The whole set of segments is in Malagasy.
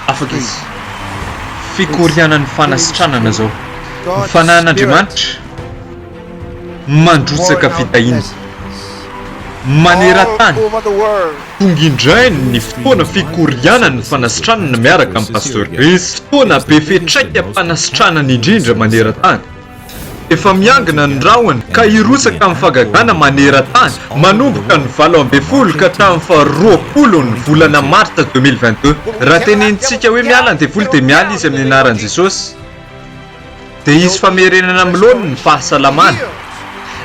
Afaka izy. Fikorianan'ny fanasitranana izao. Ny Fanahin'Andriamanitra mandrotsaka fitahiana maneran-tany. Tonga indray ny fotoana fikorianan'ny fanasitranana miaraka amin'i Pasteur Chris. Fotoana be fiantraikam-panasitranana indrindra maneran-tany. Efa miangona ny rahona ka hirotsaka amin'ny fahagagana maneran-tany manomboka ny 18 ka hatramin'ny faha 20 ny volana martsa 2022. Raha tenenintsika hoe miala ny devoly dia miala izy amin'ny anaran'i Jesosy. Dia hisy famerenana amin'ny laoniny ny fahasalamana.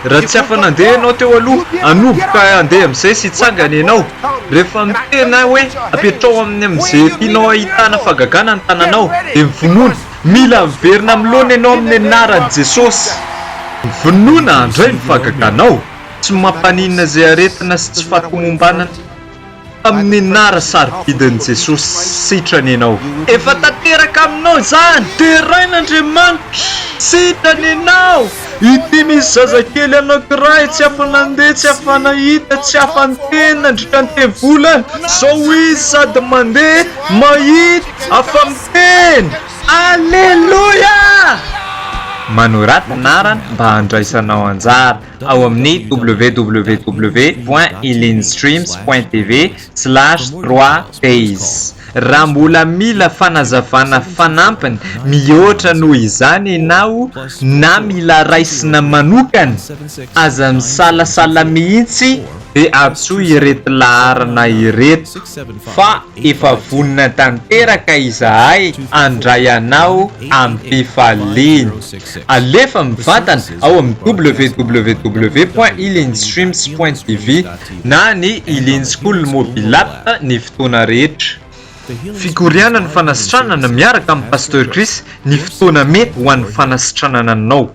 Raha tsy afa-nandeha ianao teo aloha, hanomboka handeha amin'izay sy hitsangana ianao. Rehefa miteny aho hoe apetraho amin'ny amin'izay tianao hahitana fahagagana ny tananao, dia mivonona. Mila miverina amin'ny laoniny ianao amin'ny anaran'i Jesosy. Mivonona handray ny fahagaganao. Tsy mampaninona izay aretina sy tsy fahatomombanana. Amin'ny anara sarobidin'i Jesosy sitrana ianao. Efa tanteraka aminao izany. Deraina Andriamanitra. Sitrana ianao. Ity misy zazakely anankiray tsy afa-nandeha, tsy afa-nahita, tsy afa-niteny nandritra ny telo volana. Izao izy sady mandeha, mahita, afa-miteny. Aleloia! Manorata anarana mba handraisanao anjara ao amin'ny www point healingstreams point tv slash trois days. Raha mbola mila fanazavana fanampiny mihoatra noho izany ianao na mila raisina manokana, aza misalasala mihitsy dia antsoy ireto laharana ireto fa efa vonona tanteraka izahay handray anao amim-pifaliana. Alefa mivantana ao amin'ny www point healingstreams point tv na ny Healing School Mobile App ny fotoana rehetra. Fikoriana ny fanasitranana miaraka amin'i Pasteur Chris ny fotoana mety ho an'ny fanasitranana anao.